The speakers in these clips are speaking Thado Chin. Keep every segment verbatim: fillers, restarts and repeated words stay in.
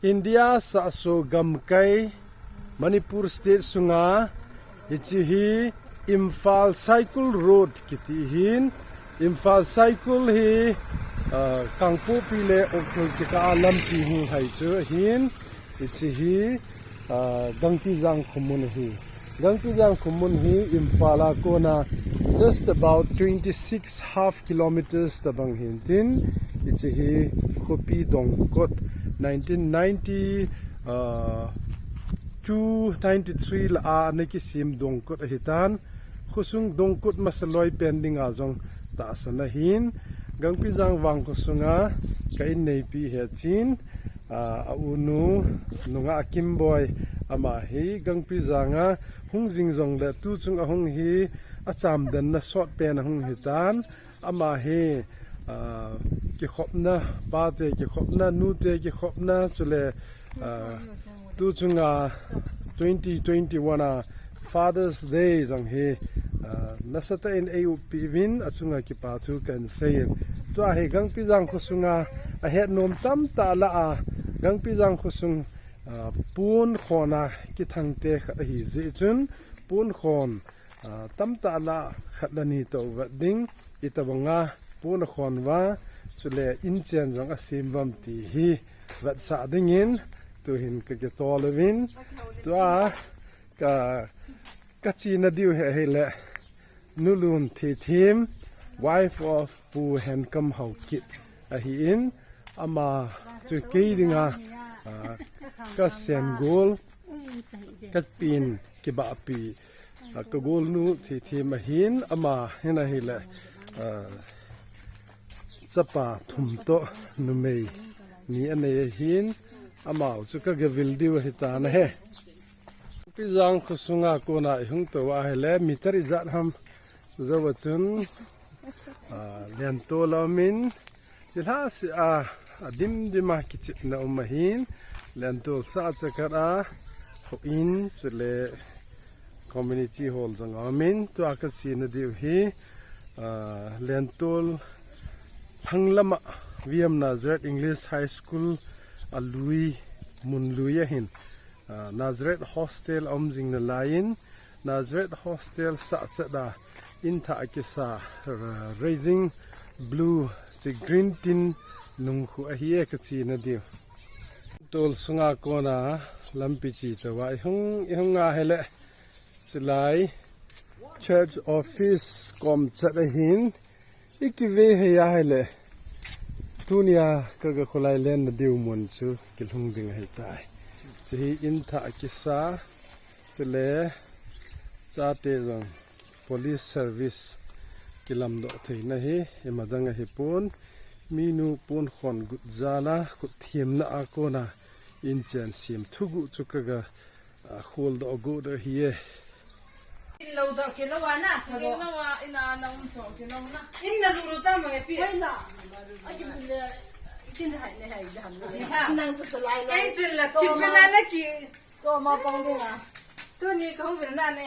India sahso gamkai Manipur state sunga hiche hi Imphal Saikul Road kiti hin, Imphal Saikul hi, ah, Kangpokpi le Ukhrul kikah a lampi hung hai chu hin, hiche hi, ah, Gangpijang khomun hi. Gangpijang khomun hi Imphal a kona just about twenty six half kilometers tabang hintin, hiche hi khopi dongkot nineteen ninety, ah, two ninety three la a ana kisem dongkot ahitan, khosung dongkot masa loi pen dinga jong tahsan ahin, Gangpijang vang khosunga ka inneipi hi chin, ah, a unu nunga Kimboi ama hi Gangpijang a hung jing jongle tuchung ahung hi achamdanna sot pen ahung hitan, ama hi, ah, kikhopna, pate kikhopna, nute kikhopna, chule, ah, tuchunga twenty twenty-one a Father's Day jong hi, ah, nasatah in eiuppeh uvin achunga kipa thu kahin seiyin. Tua hi Gangpijang khosunga ahetnom tamtah lah a, Gangpijang khosung, ah, ponkhon a kithangte khat ahi jeh chun, ponkhon, ah, tamtah lah khat le ni toh vet ding, itobanga pon akhon uva, chule inchen jong asem uvam ti hi vetsah dingin tuhin kakitol uvin, tua ka, kachena diu hi ahile, Nu Lunthithem, wife of Pu Henkam Haokip ahin, ama chu kei dinga, ah, kasengol, kapen kibahpi, ah, kagolnu Thithem ahin, ama hin ahile, ah, chapa thum toh numei ni anei ahin, amau chu kagavil diu ahitan ahi. Gangpijang khosunga kona ihung tou ahile, meter ijat ham jouva chun, ah, lentol aumin, tilhah seh a, adim dim a kichepna um ahin, lentol sahcha khat a, houin, chule community hall jong aumin, tua kachena diu hi, ah, lentol lhang lama V M Nazareth English High School alui, mun lui ahin, ah, Nazareth Hostel aum jing nalaiyin, Nazareth Hostel sahcha a inthah kisa, ah, Raising Blue, hiche green tin lungkhu ahi e kachena diu. Tol sunga kona lampi che touva ihung, ihung ahile, chulai church office kom chat ahin, ikive hei ahile, tunia kaga kholai lenna diu mun chu kilhung ding ahitai. Hiche hi inthah kisa, chule chate jong police service kilamdoh theina hi imadang ahipon, minu ponkhon got jal a khut themna a kona inchen sem thuguh chu kaga, ah, kholdoh got ahi e. In lo doh kilou a na, ka doh. Kilou a, in a na um doh kilou na. In na lulu ta ma pi. Hoi na. A kin le, kin hai ne hai dan na. Ha. Nang tu salai lai. Kei chun la, chim pe na na ki. Cho ma pang ding a. Tuni ka hung vil na ne.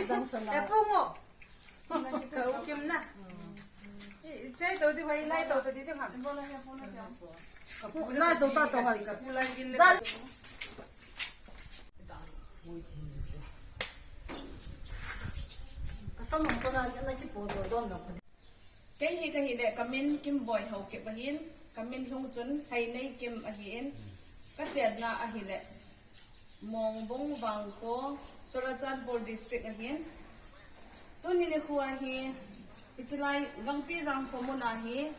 Dang sa na. E pung o. Ka u kim na. I, chai to di hoi, lai to to di di ha. Lai to ta to hoi. Ka pu lai gin le. Ka samung ko na, na kipo do don lo. Kei hi kahi le, kamin Kimboi Haokip ahin, kamin lhung chun Heinei Kim ahin, kachenna ahile, Mongbung Vangkho, Churachandpur District ahin. Tuni nikho a hi, hiche lai Gangpijang khomun a hi,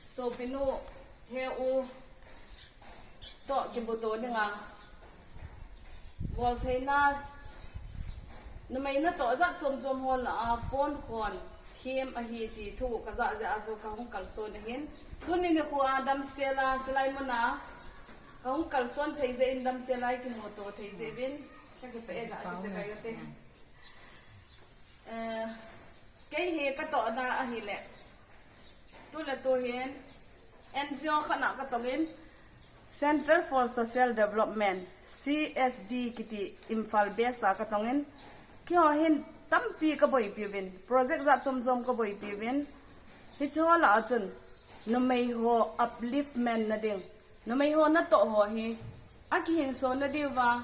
sopinu, he u, toh kimuto dinga, boltheina, numei natoh jat chom chom ho lah a ponkhon them ahi ti thu kajah jeh a chu kahung kalson ahin. Tuni nikho a damsel a, chulai mun a kahung kalson thei jeh in damsel a ikimuto thei jeh uvin, kakipah e, ka kichai kate. Eh, kei hi katohna ahile, tu le tu hin N G O khat na katong in, Centre for Social Development, C S D kiti, Imphal base a katong in, keiho hin tampi kaboipi uvin, project jat chom chom kaboipi uvin, hiche ho lah a chun numei ho upliftment na ding, Numei ho natoh ho hi akihinso nadiuva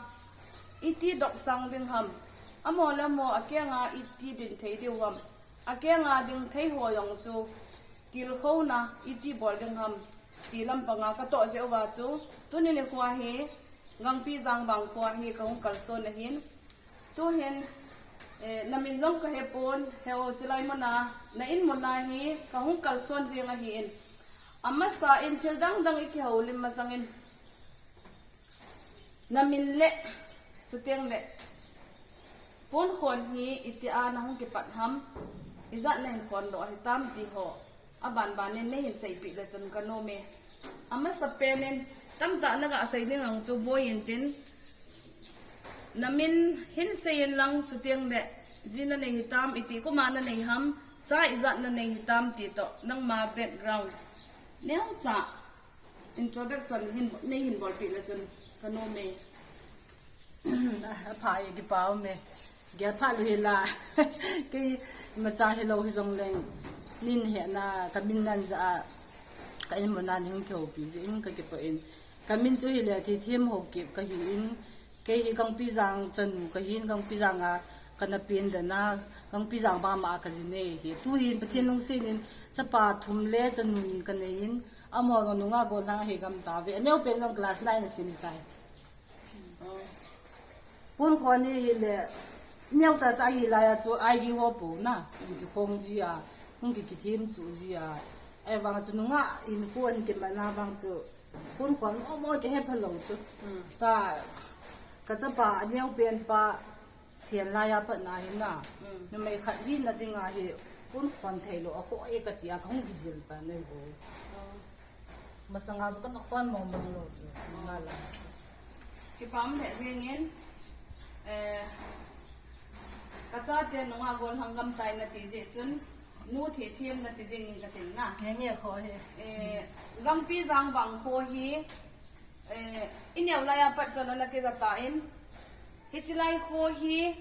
iti dopsang ding ham, amaho le amaho akenga iti ding thei diu ham, akenga ding thei ho jong chu tilkhouna iti bol ding ham ti lampanga katoh jeh uva chu tuni nikho hi Gangpijang vangkho hi kahung kalson ahin. Tuhin, eh, namin jong kahepon, heo chilai muna, na in muna hi kahung kalson jing ahin. Amasa in thil dangdang ikihoulim masangin, namin le, chuteng le ponkhon hi itia nahung kipat ham, ijat nahin khondoh ahitam ti ho aban banin neihin seipeh le chun kanom e. Amasapen in tamtah nagasei ding ang chu boi intin, namin hin seiyin lang chuteng le ji nanei hitam, iti kuma nanei ham, cha ijat nanei hitam ti toh nangma background neocha introduction hin, neihin bolpeh le chun kanom e. Apha e, kipah e. Gelpha lou hila. Kei imacha hilou hijongleng, nin hena kamin nan ja a, ka in muna neihung kihoupi jeh in kakipah in. Kamin chu hile Thithem Haokip kahin, kei hi Gangpijang chanu kahin, Gangpijang a kana pen dan a, Gangpijang bama a kajinei hi. Tuhin Pathen lungset in chapa thum le chanu ni kanei in, amaho jong nungah gollhang ahi gam tauve. Aneopen jong class nine asim tai. Ponkhon hi hile, neocha cha hi laiya chu I D ho po na, hung kikhong ji a, hung ki, kithem chu ji a. Ahivang chu nungah hinkho ahin kiman a vang chu, ponkhon mo mo kihepha lou chu. Ta, kachapa aneopen pa, sen laiya pat na hi na. Numei khat hina dinga hi, ponkhon theilou, akhoh e katia, kahung kijil pan ahi bou. Masanga chu kana khon mong mong lou chu, nungah la. Kipah lheh jengin, eh, kachate nungah gollhang gam tai nati jeh chun, nu Thithem nati jengin katin na. Nge nge kho he. Eh, Gangpijang vangkho hi, eh, ineo laiya pat chun ana kija tan, hichilai kho hi,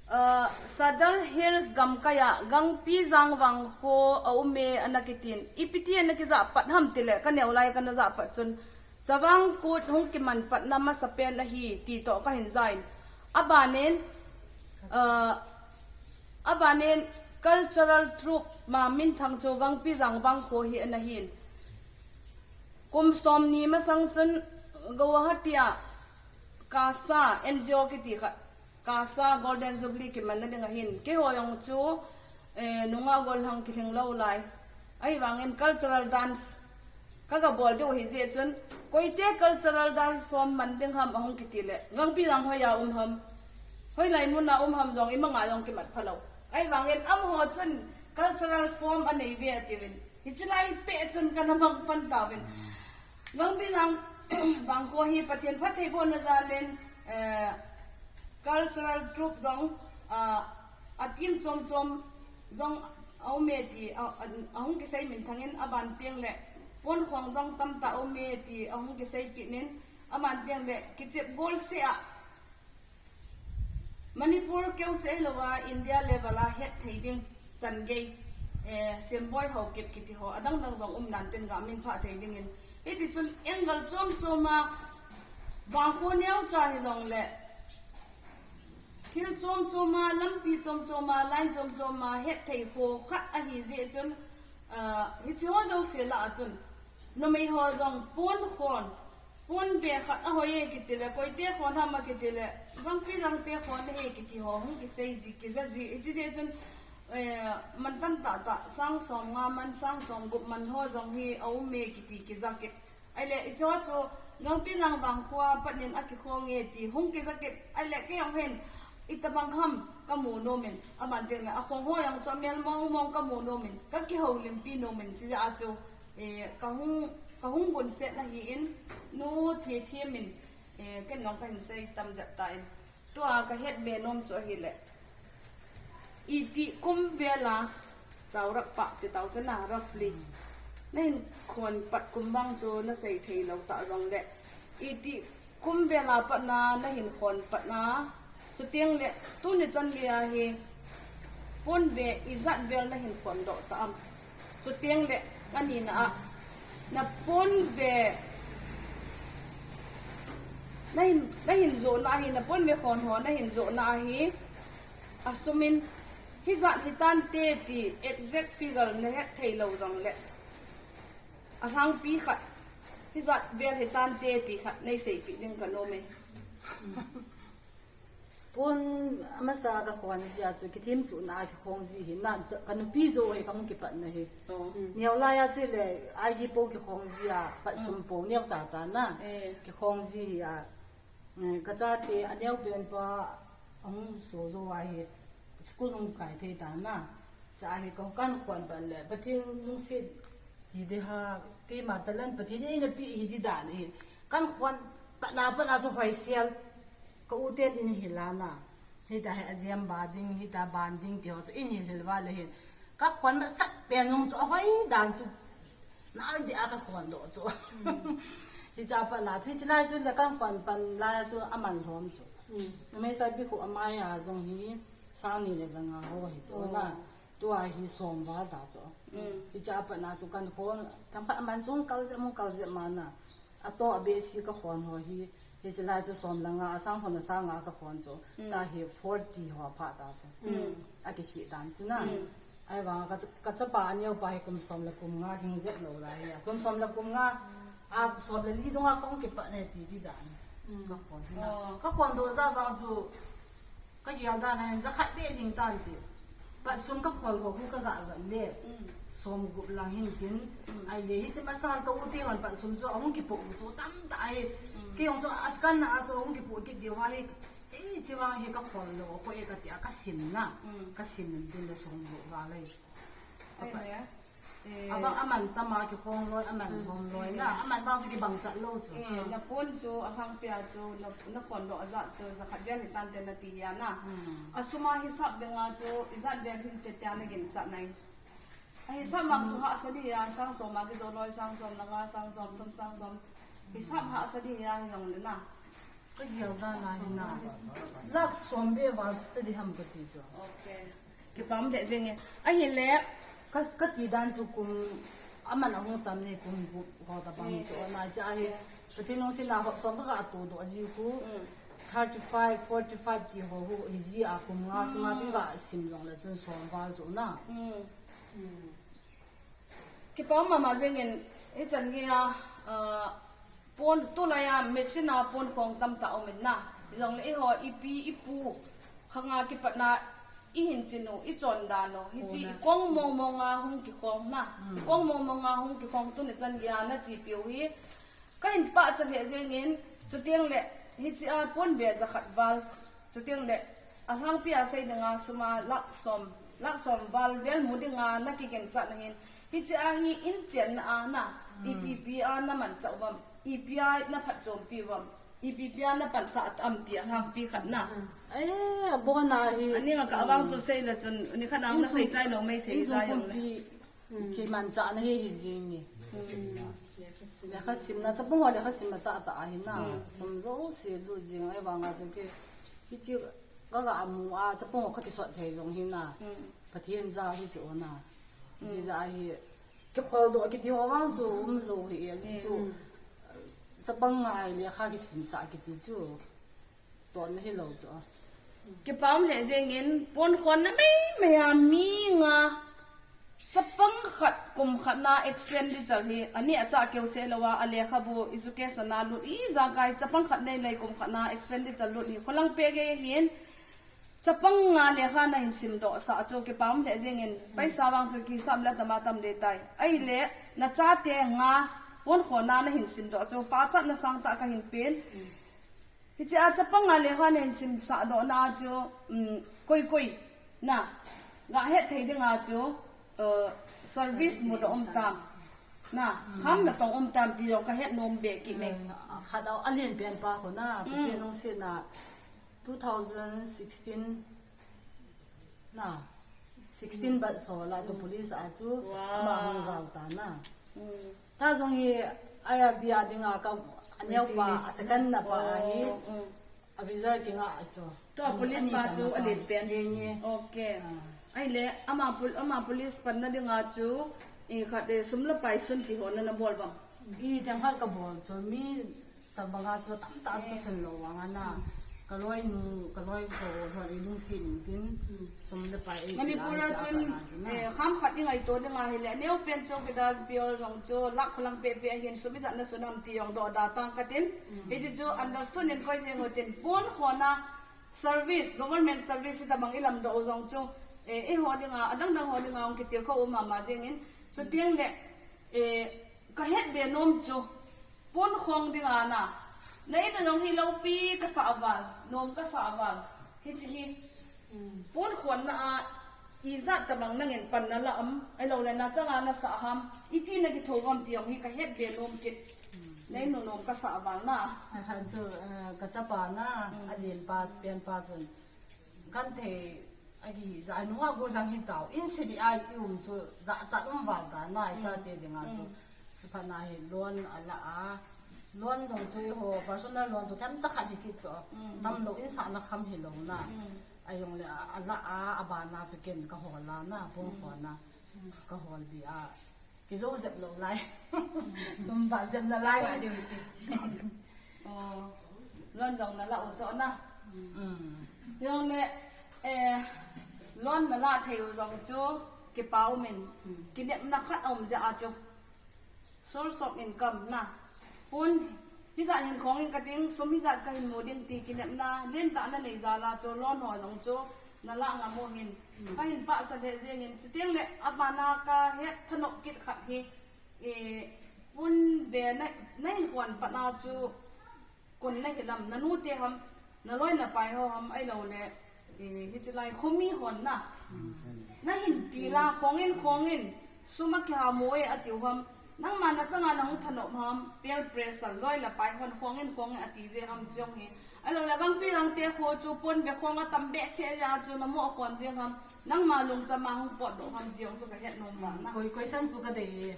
Ah, Sadar Hills gamkai a Gangpijang vangkho aume ana kitin. Ipiti ana kija pat ham tile, kaneo lai kana ja pat chun, Chavang Kut hung kiman patna masapen ahi ti toh kahin jain. Abanin, ah, abanin cultural troupe ma minthang chu Gangpijang vangkho hi ana hin. Kum somni masang chun Guwahati a Kasa N G O kiti khat, Kasa Golden Jubilee kimanna ding ahin, keiho jong chu, eh, nungah gollhang kilhing lou lai. Ahivangin cultural dance kaga bol diu ahi jeh chun, koite cultural dance form man ding ham ahung kiti le, Gangpijang hoiya um ham, hoilai muna um ham jong imanga jong kimat phalou. Ahivangin amaho chun cultural form anei ve atiuvin. Hichilai peh chun kana mang pan tauvin. Gangpijang vangkho hi Pathen phattheibohna jalin, eh, cultural troupe jong, ah, a team chom chom jong aume ti, a, a, ahung kisei minthangin aban teng le ponkhong jong tamtah aume ti ahung kisei kit in aban teng le kichep gol seh a Manipur keu seh louva India level a het thei ding chan gei, eh, Semboi Haokip kiti ho, adang dang jong um nan tin ga min phah thei dingin. Hiti chun angle chom chom a, vangkho neocha hijongle, thil chom chom a, lampi chom chom a, line chom chom a, het thei kho khat ahi jeh chun, ah, hiche ho jouse lah a chun, numei ho jong ponkhon, ponve khat ahoi e kiti le, koite khon ham akiti le, Gangpijang te khon ahi kiti ho hung kisei ji, kija ji, hiche jeh chun, eh, mantam tah tah, sang som nga man, sang som gup man ho jong hi aume kiti kija kit. Ahile, hiche ho chu, Gangpijang vangkho a pat in akikhong e ti hung kija kit. Ahile, kei jong hin, itobang ham kamu nomin, aban teng le, akhong ho jong chu amel mong mong kamu nomin, kakihoulimpi nomin, hiche jeh a chu, eh, kahung, kahung gunset na ahin, nu Thithem in, eh, ken jong kahin sei tam jep tan. Tua kahet be nom chu ahile, itih kum vel a, chaurap pah ti tau te na, roughly. Nahin khon pat kum vang chu nasei thei lou ta jongle, itih kum vel a pat na, nahin khon pat na, chuteng le, tuni chan gei a hi, ponve ijat vel nahin khon doh ta am. Chuteng le, anina a, na ponve Nahin, nahin jona ahi, na pon ve khon ho, nahin jona ahi. Asumin, hijat hitante ti exact figure nahet thei lou jongle. Alhangpi khat, hijat vel hitante ti khat, nei seipeh ding kanom e. Pon amasa kakhon jia chu kithemchuna kikhong ji hi na, kanupi jo hi kahung kipatna hi. Oh. Neo laiya chu le, aigi po kikhong jia, pat sum po neo cha cha na. Eh. Kikhong ji hi a. Eh, kachate aneo pen pa ahung so jo ahi, school hung kai thei ta na. Cha hi kakan khon pan le, Pathen lungset ti de ha, keima talan Pathen in eina pe hi di dan hi. Kan khon patna patna chu hoisel. Ka u ten in hi la na. Hita hi ajem ba ding, hita ban ding ti ho chu in hi lhel va le hi. Ka khon masat pen jong chu ahoi dan chu. Nal dia ka khon doh chu. Hicha pat la chu, hichi lai chu le kan khon pan lai chu aman lhom chu. Mm. Numei Saipi khu amai a jong hi sang ni le ja nga ho hi chu na. Oh. Tua hi som val ta chu. Mm. Hicha pat na chu kan khon, kan pat aman chung kal je mu kal je ma na. Ato a besi ka khon ho hi, hichi lai chu som le nga, asang som le sang nga ka khon chu. Mm. Ta hi forty ho apha ta chu. Mm. Akikhih dan chu na. Mm. Ahivang ka, ka chapa aneo pa hi kum som le kum nga hing jep lou lai hi. Kum som le kum nga, a som le li dunga kahung kipat ne ti di dan. Mm. Ka khon hi na. Oh. Ka khon doh jeh vang chu, Ka gel dan a hin jakhat beh lhing tan ti. Pat sum ka khol ho khu ka ga vet le. Mm. Som gup lang hin tin. Mm. Ahile hichi masang ka u te hon pat sum chu ahung kipoh chu tamtah ahi. Mm. Kei jong chu askan na a chu ahung kipoh kit diu ahi. Hichi vang hi ka khol lou, ko e ka ti a ka sim na. Mm. Ka sim in tin le som gup val ahi. Ahile. Eh, abang aman tama kikhong loi, aman, mm, khong loi na, eh, aman bang chu kibang chat lou chu. Eh, na pon chu alhangpi a chu, na, na khon doh ajat chu, jakhat vel hitan te nati hi a na. Mm. Asum a hisap dinga chu, ijat vel hinte tia na ginchat nai. Ahisap mang chu hahsa di a, sang som a kijo loi, sang som le nga, sang som thum, sang som. Hisap hahsa di a, hi jong le na. Ka gel dan a hi na. Lakh som beh val ta di ham ka ti chu. Okay. Kipa um lheh jeng e. Ahile. Ka, ka ti dan chu kum aman ahung tam ni kum gup ho tabang chu na cha hi. Pathen lungset na ho som ka ga to doh ji khu. Mm. Thirty five, forty five ti ho khu hi ji a kum nga sunga chu ga sim jong le chun som val chu na. Mm. Mm. Kipa um mama jeng in, hichan gei a, ah, pon tulai a machine a pon khong tamtah um in na. Hijongle eiho ipi ipu khang a kipat na ihin chin u, ichon dan u. Hichi ikong mong mong a hung kikhong na. Mm. Ikong mong mong a hung kikhong tuni chan gei a na chi piu hi. Ka hin pachat lheh jeng in, chuteng le, hichi a pon ve jakhat val, chuteng le, alhangpi a sei dinga sum a lakh som, lakh som val vel mu dinga na kiginchat na hin, hichi a hi in chenna a na, mm, ipi pi a na manchah uvam, ipi a na phatchompi uvam, ipi pi a na pansah am ti alhangpi khat na. Eh, abon a hi. Ani nga ka abang chu sei le chun, ni khat nang na sei chai lou mai thei jeng le. Kimanchah na hi hi jing e. Mm. Lekha simna, chapang ho lekha simna tahtah ahi na. Mm. Sum jouse lut jing ahivang a chu kei, hichi ka ga mu a, chapang ho ka kisot thei jong hi na. Mm. Pathen jal hichi o na. Hichi jal hi, kikhol doh kiti ho vang chu um jo hi e, hichu. Mm. Chapang ngai lekha kisimsah kiti chu. Ton na hi lou chu. Kipa um lheh jeng in, pon khon na mai mai a mi nga, chapang khat, kum khat na expenditure hi, ani a cha keu se lou a, a lekhabu, education a lut, ijakai chapang khat nei lei kum khat na expenditure lut hi, kholang pe gei hin, chapang nga lekha na hin sim doh sah chu, kipa um lheh jeng in, paisa vang chu kisam le tama tam dei tai. Ahile, na chate nga, pon khon na na hin sim doh chu, pachat na sangtah ka hin pen. Hichi a chapang a lekha nei simsah doh na chu, um, koi koi na, ga het thei ding a chu, uh, service mu doh um tam. Na, kham na tong um tam ti jong ka het nom be kit ne. Mm, khat a alen pen pa khu na, mm, Pathen lungset na, two thousand sixteen, Na, sixteen batch ho la chu police a chu, wow, ama hung jao ta na. Mm. Ta jong hi I R B a dinga ka, aneo pa, a second na pa ahi, oh, mm, a visa kinga a chu. To police pa chu a len pen. Nge, nge. Okay. Ah. Ahile, ama pol-, ama police panna dinga chu, i khat, eh, sum le pai sun ti ho na na bol vang. I teng khat ka bol chu, mi Tabanga chu tamtah chu ka sun lou vang a na. Ka loi nu, ka loi ko hon ei lungset in tin. Sum le pai ei Manipur a chun, eh, kham khat i ngaito ding a hile, aneo pen chowkidar pi ho jong chu lakh kholang pehpeh ahin, sum ijat na sun am ti jong dohda tang katin. Hiche chu understood in koi jeng utin, pon khona service, government service tabang i lamdoh u jong chu, eh, eiho dinga, adang dang ho dinga hung kitilkhou um mama jengin. Chuteng le, eh, ka het be nom chu, pon khong dinga na. Na in u jong hi loupi kasah val, nom kasah val. Hiche hi, pon khonna a, ijat tabang nangin pan nala am, ahilou le nachanga nasah ham, iti na kitho ham ti jong hi ka het be nom kit. Na in u nom kasah val na. Akhan chu, eh, ka chapa na, alen pa, pen pa chun. Kan thei, agi, ja, nunga gollhang hi tao. In city a i um chu, jachat um val ta na, i chate dinga chu. Phat na hi loan ala a. Loan jong chu eiho, personal loan chu themcha khat hi kit chu. Tamlou in sahna kham hilou na. Ajong le a, ala a, abana chu ken ka hol a na, pon khona. Ka hol di a. Kijou jep lou lai. Sum ba jep na lai. Oh, loan jong nala u chu na. Jong le, eh, loan nala thei u jong chu kipa umin. Kinepna khat um jeh a chu. Source of income na. Pon hijat hin khong in kating, sum hijat kahin mu ding ti kinepna, lentah na nei jal a chu, loan ho jong chu, nala ngam u hin. Kahin pachat lheh jengin, chuteng le, abana ka het thanop kit khat hi, eh, pon ve na, na hin khon pat na chu, kon na hi lam, na nu te ham, na loi na pai ho ham, ahilou le, eh, hiche lai, khomi hon na. Na hin til a, khong in, khong in, sum akiha mo e, atiu ham. Nangma nachanga nahung thanop ham, peer pressure, loi le pai hon khong in khong in ati jeh ham jong hi. Ahilou le gangpi gangte kho chu pon ve khong atam behseh jeh a chu namo khon jeng ham. Nangma lungcham a hung potdoh ham jong chu ka het nom vang na. Koi, koi san chu ka dei.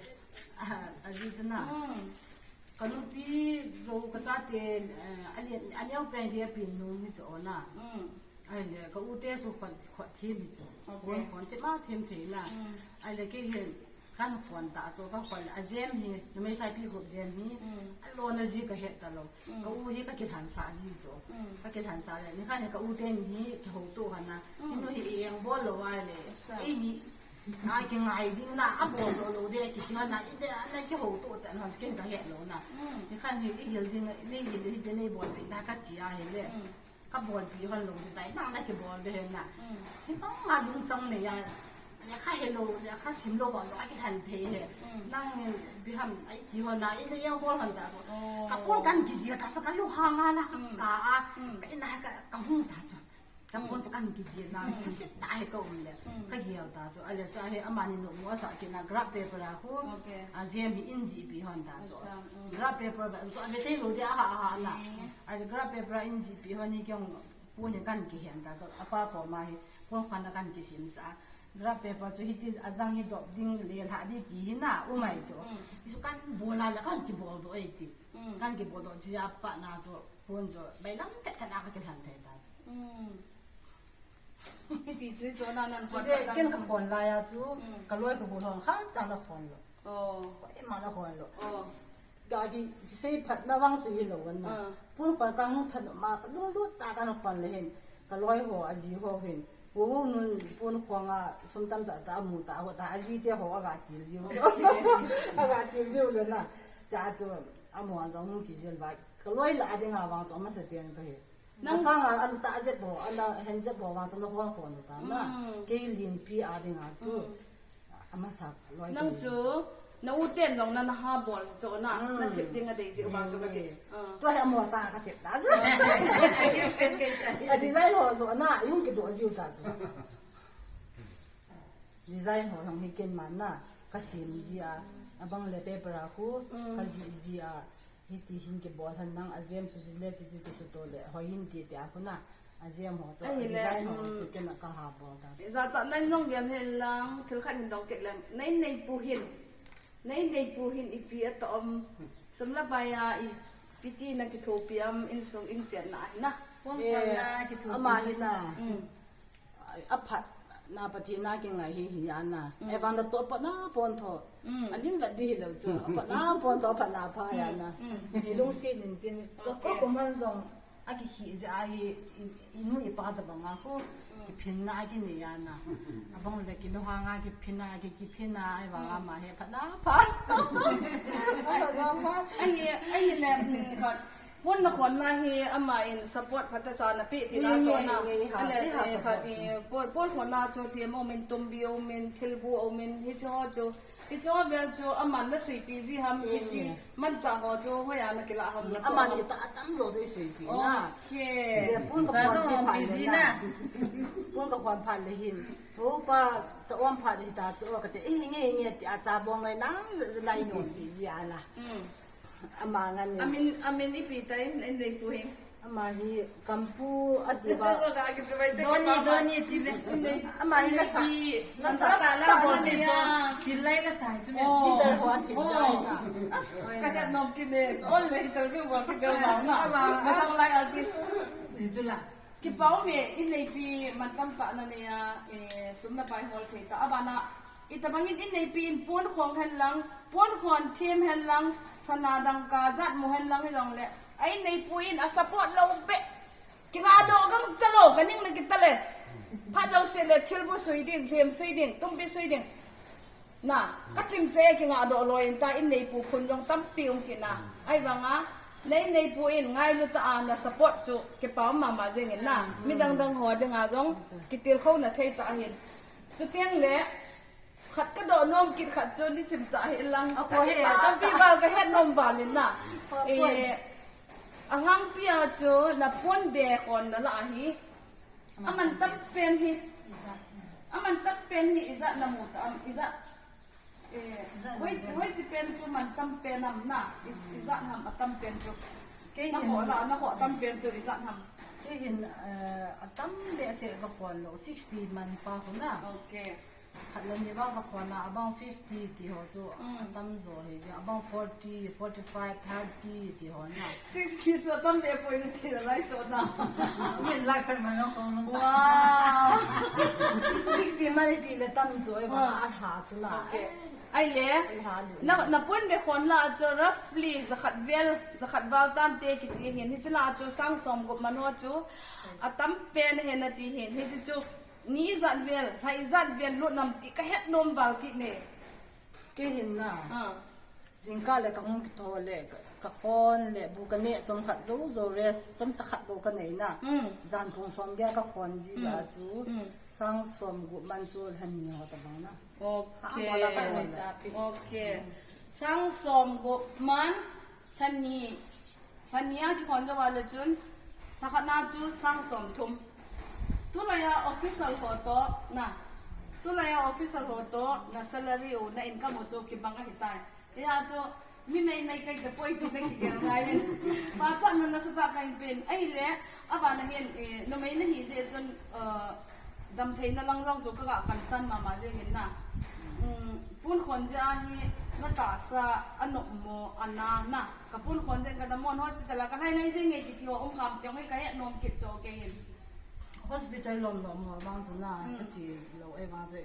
Ah, aji chu na. Hmm. Ka nupi jou ka chate, eh, alen, aneo pen hi api nu mi chu na. Hmm. Ahile, ka u te chu khon, khon them hi chu. Okay. Khon, khon them a them thei na. Mm. Ahile, kei hin kan khon ta chu, ka khon le, a jem hi, numei saipi group jem hi, mm, a lona ji ka het ta lou. Mm. Ka u hi ka kilhansah ji chu. Mm. Ka kilhansah le, nikhat hi ka u teni hi kihouto khan na. Mm. Chinu hi eng bol lou ahile. Acha. Eini, a kingai ding na, a bol lou lou de, kiti khan na, i de, a na kihouto chan hon, ken ka het lou na. Mm. Nikhat hi, i hil ding, nei hil hi de, nei bolpeh ta ka chi ahile. Mm. Ka bolpeh hon lou hitai, nang na kibol de hen na. Mm. Hibang a lungchang nei a, lekha helou, lekha simlou hon jong a kilhen thei e. Mm. Nang ipi ham, iti hon na, i le jeng bol hon ta chu. Oh. Ka pon kan kijil ta chu, ka lunghang a na, ka, mm, ka a, mm, ka in a ka, ka hung ta chu. Ka pon chu kan kijil na, mm, ka sit ta hi ka um le, mm, ka gel ta chu. Ahile chu ahi amani nomu asah kit na graph paper a khu, okay, a jem hi in jih peh hon ta chu. Acha, mm. Graph paper ba chu ave thei lou de aha aha na. Mm. Ahile graph paper a in jih peh hon hi kei jong pon in kan kihen ta chu. Apa koma hi pon khan a kan kisim sah. Graph paper chu hiche a jang hi dop ding le lha di ti hi na, um ahi chu. Mm. Hichu kan bol a le kan kibol doh e ti. Mm. Kan kibol doh, hiche a pat na chu pon chu bailam thet thet a ka kilhen thei ta chu. Mm. Hiti chu, chu na nan chu khon de, ta ken ka khon lai a chu, mm, ka loi ka gol hon khat cha na khon lou. Oh. Koima na khon lou. Oh. Ka kisei phat na vang chu hilou vang na. Ah. Pon khon ka hung thanop ma ka lunglut tah a ka na khon le hin. Ka loi ho, a ji ho hin. Wo wo nun pon khon a sum tamtah tah a mu ta ho ta, a ji te ho a ga til jiu. A ga til jiu le na. Cha chu, amaho jong hung kijil ba. Ka loi la a ding a vang chu, amasapen ka hi. Nang masanga an ta jep ho, an hen jep ho vang chu na khon khon ta na. Mm. Kei lenpi a ding a chu. Mm. Amasa loi. Nang chu, na u ten jong na, na ha bol chu na, mm, na thep ding a dei jeh vang chu ka ti. Mm. Ah. Tua hi amaho sanga ka thep ta chu. A design ho chu na, i hung kidoh jiu ta chu. Design ho jong hi ken man na, ka sem ji a, abang le paper a khu, mm, ka jih ji a. Hiti hin kibol hen nang a jem chu jile chi chi kisuto le hoi hin ti tia khu na a jem ho chu a design ho chu ken a ka ha bol ta. Jachat nan jong gel hen lang thil khat hin dong kit leng. Na in neipu hin. Na in neipu hin ipi atom. Sum le pai a ipi ti na kithopi am insung in chenna hi na. Pon khon na kithopi ama hi na. Mm. A phat Na Pathen na kingai hi hi ana. Mm. Evang da to pa na pon tho. Mm. Alim va di lo chu. Pa na pon tho pa na pa ya na. Mm, mm. Ni lung si nin tin. Okay. Ko ko man jong a ki hi ja hi i, i nu i pa da banga ko. Mm. Ki phin na ki ni ya na. Abang le ki no ha nga ki phin na ki ki phin na ai va nga ma he pa na pa. Pa na pa. Ai, ai le, mm, ka Pon na khon na hi ama in support phat a cha na pe ti na. Nge, so nge, na. Nge, ha, ale, ti ha, eh, support khat, eh, pon, pon khon na chu hliam um in, tumbi um in, thilbu um in, hi chu ho chu. Hi chu ho vel chu ama na suipi ji ham, hi chi. Mm. Mancha ho chu hoiya na kila ham na chu. Ama ni ta atam jo chu i suipi na. Okay. Pon ka khon chi pha le na. Pon ka khon pha le hin. Ho pa cha om pha le ta chu ka te. Eh, nge, nge ti a cha bong lai na, lai no pi ji ana. Mm. Ama ngan ni. Amin, amin ipi tai, na in dei pu hi. Ama hi Kampu ati ba. Doni, Doni ti ve. Ama hi na sa, na sa, na sa la ta bon ni ya. Tilai na sa chu me. Oh. Peter ho ati jai na. As, ka het nom ki ne. Ol le interview ba ki bel ba na. Ama, masang lai artist. Ni chu la. Kipa um e, in neipi mantam tah na nei a, eh, sum na pai hol thei ta. Abana, itabang in in neipi in pon khon hen lang, pon khon them hen lang, sana dangka jat mu hen lang hi jong le. A in neipu in a support lo be. Kinga doh gang cha lo, ka ning na kita le. Phat lo se le, thilbu sui ding, hliam sui ding, tumpi sui ding. Na, ka chim che kinga doh loi in ta in neipu phun jong tampi um kit na. Ai vang a, nei neipu in ngailu ta a na support chu kipa um mama jeng in na. Mi dang dang ho ding a jong kitil khou na thei ta hin. Chutiang le, khat ka doh nom kit khat chu ni chim cha hi lang. A ko he, tampi val ka het nom val in na. Eh, a hangpi a chu na pon be kon na la hi. Aman tam pen hi. Aman tam pen hi ijat na mu ta am, ijat. Eh, hoi, hoi chi pen chu man tam pen am na. I, ijat ham a tam pen chu. Kei na hin ho la, na ho tam pen chu ijat ham. Kei hin, eh, a tam be se ka pon lo, sixty man pa ko na. Okay. Khat le ni vang ka khon a, abang fifty ti ho chu, mm, a tam jo hi, abang forty, forty-five, thirty ti ho na. Sixty chu a tam be poi na ti la lai chu na. Min la kan ma no kong. Wow. Sixty man ti le tam jo, e ba, wow, a lha chu la. Okay. Ai le, ai lha lu. Na, na pon be khon la chu roughly jakhat vel, jakhat val tam te kiti hin, hi chu la chu sang som gup man ho chu, a tam pen he na ti hin, hi chu chu, Ni ijat vel, lha ijat vel lut nam ti ka het nom val kit ne. Kei hin na. Ah. Jingkah le ka hung kitho le, ka, ka khon le, bu ka neh chomkhat jou jou rest, chomcha khat bou ka nei na. Mm. Jan kum som bia ka khon ji ja chu, mm, sang som gup man chu lha ni ho tabang na. Okay. Ha, wala ka wala. Okay. Sang som gup man, lha ni. Lha ni a kikhon jou a le chun, lha khat na chu sang som thum. Tulai a official ho toh na. Tulai a official ho toh na salary u, na income u chu kibang ahi tai. Hia chu mi mei mei kai te poi ti na kigel ngai in. Pachatna nasatah ka hin pen. Ahile, abana hin, eh, numei na hi jeh chun, eh, damtheina lang jong chu ka ga concern mama jeng in na. Um, pon khon jeh a hi na tahsa a nop mo, a na na. Ka pon khon jeh in ka dam mo, hospital a ka lhai lhai jeng nge kiti ho um kham tiang hi ka het nom kit chu kei hin. Hospital lom lom ho vang chu na, mm, ka chi lo e vang chu.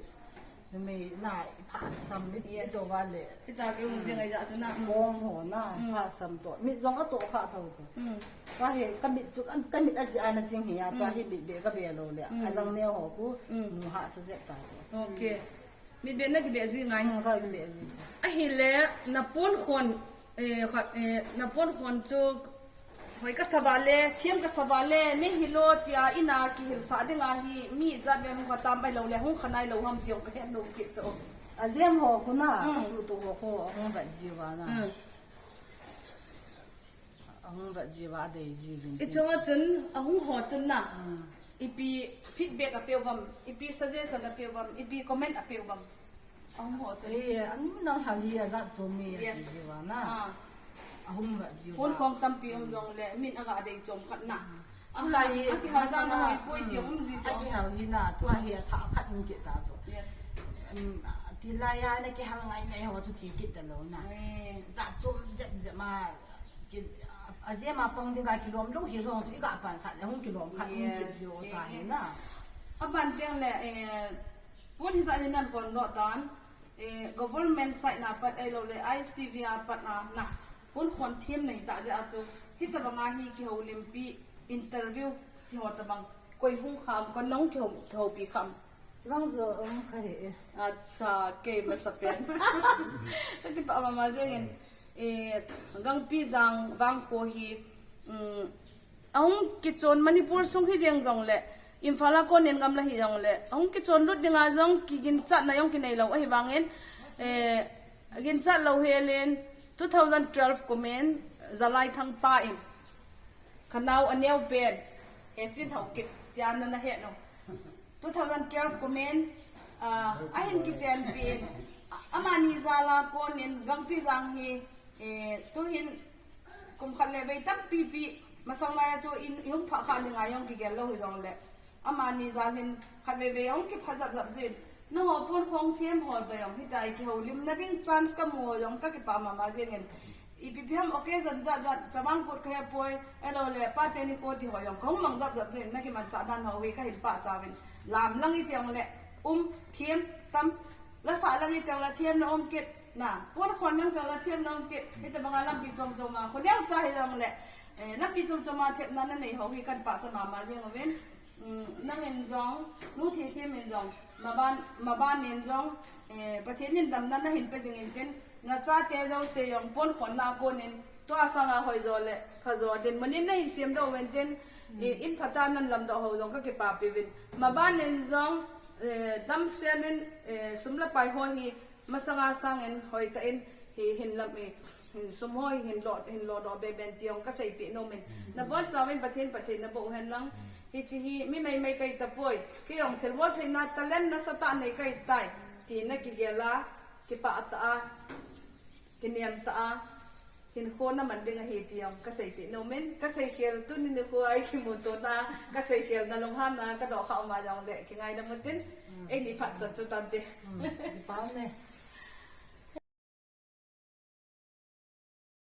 Numei na, i phasam mit, yes, i to va le. Ita ke um jeng ai ja chu na. Bom ho na, mm, phasam to. Mit jong a to kha tho chu. Mm. Ka he, ka mit chu, ka, ka mit a chi ana ching hi a, tua, mm, hi mit be ka be lo le. Mm. A jang neo ho khu, mm, mu ha sa jep ta chu. Okay. Mit be na kibe ji ngai. Mm, ka kibe ji chu. Ahile, na pon khon, eh, kha, eh, na pon khon chu, hoi ka sa va le, thiam ka sa va le, ni hi lo tia ina kihil sa ding ahi, mi jat ve hung kha tam ai lo le, hung kha nai lo ham tiu ka het nom kit chu. A jeng ho khu na, mm, ka su to ho khu, hung va ji va na. Mm. Ahung vet jiu va, adei jiu vin. I chunga chun, ahung ho chun na. Hmm. Ipi feedback apeu vam, ipi suggestion apeu vam, ipi comment apeu vam. Ahung ho chun. Eh, anu nang hal hi ajat chom e, ati, yes, jiu va na. Ah. Ahung vet jiu va. Pon khon tampi um jong le, min aga dei chom khat na. Hmm. Tulai hi, a kihal dan na hoi poi ti um ji chu. A kihal hi na, tua hi a tha khat in kit ta chu. Yes. Em, tilai a na kihal ngai ngai ho chu chi kit ta lo na. Eh. Jat chom jep jep ma, ki, a, a jia ma pang ding ka kilom lo hi long chu i ka pan sat le hung kilom khat in kit, yes, jiu ta hi na. A ban teng le, eh, Pon hijat in nan pon lo tan, eh, government side na pat ahilou le I S T V a pat na, na, pon khon them nei ta jeh a chu, hitabang a hi kihoulimpi interview ti ho tabang, koi hung kham, kon nong kihou, kihoupi kham. Chibang chu, um, kha he e. Acha, kei masa pen. Ka kipah mama jeng in, eh, Gangpijang vangkho hi, um, ahung kichon Manipur sung hi jeng jong le, Imphal a kon in gamla hi jong le, ahung kichon lut dinga jong kiginchatna jong kinei lou ahi vangin, eh, ginchat lou hel in two thousand twelve kum in Zalai Thangpa in, ka nao aneo pen, he chin hou kit, tia na na he no. Two thousand twelve kum in, ah, ahin kichenpi in, a-, amani jal a kon in Gangpijang hi, eh, tu hin kum khat le vei tampi pi, masang lai a chu in, i hung phah kha dinga jong kigel lou hi jong le. Amani jal hin khat vei vei hung kipha jap jap jin. Nangho pon khon them ho toh jong, hitia kihoulimna ding chance ka mu ho jong ka kipah mama jeng in. Ipi pi ham occasion jat jat, chavang kut ka he poi, ahilou le, Pa Teni kho ti ho jong, ka hung mang jap jap jin, na kimanchah dan ho hi ka hin pachat uvin. Lam lang i ti jong le, um, them, tam, la sah lang i ti jong le, them na um kit, na, pon khon lang ti jong le, them na um kit, hitabang a lampi chom chom a, khoneo cha hi jong le, eh, lampi chom chom a thepna na nei ho hi kan pachat mama jeng uvin. Um, nang in jong, Nu Thithem in jong, maban, maban in jong, eh, Pathen in damna na hin pe jing in tin, na chate jouse jong pon khon na kon in, tua sanga hoi jo le, pha jo dinmun in na hin sem doh uvin tin, eh, in phatah a nan lamdoh ho jong ka kipapi uvin. Maban in jong, eh, damsel in, eh, sum le pai ho hi, masanga sang in hoi tah in, hi hin lam e, hin sum ho hin lo, hin lo doh be ben ti jong ka seipeh nom in. Na bon chauvin Pathen, Pathen na boh hen lang. Hiche hi mi mai mai ka hi tapoi. Kei jong thilbol theina talent nasatah nei ka hi tai. Ti na kigel a, kipah tah a, kinem tah a, hinkho na man ding ahi ti jong ka seipeh nom in. Ka seikhel tuni nikho a i kimuto na, ka seikhel na lunghan na, ka doh kha um a jong le, kingaidam un tin. Eini phat chan chu tante. Hmm, kipah e.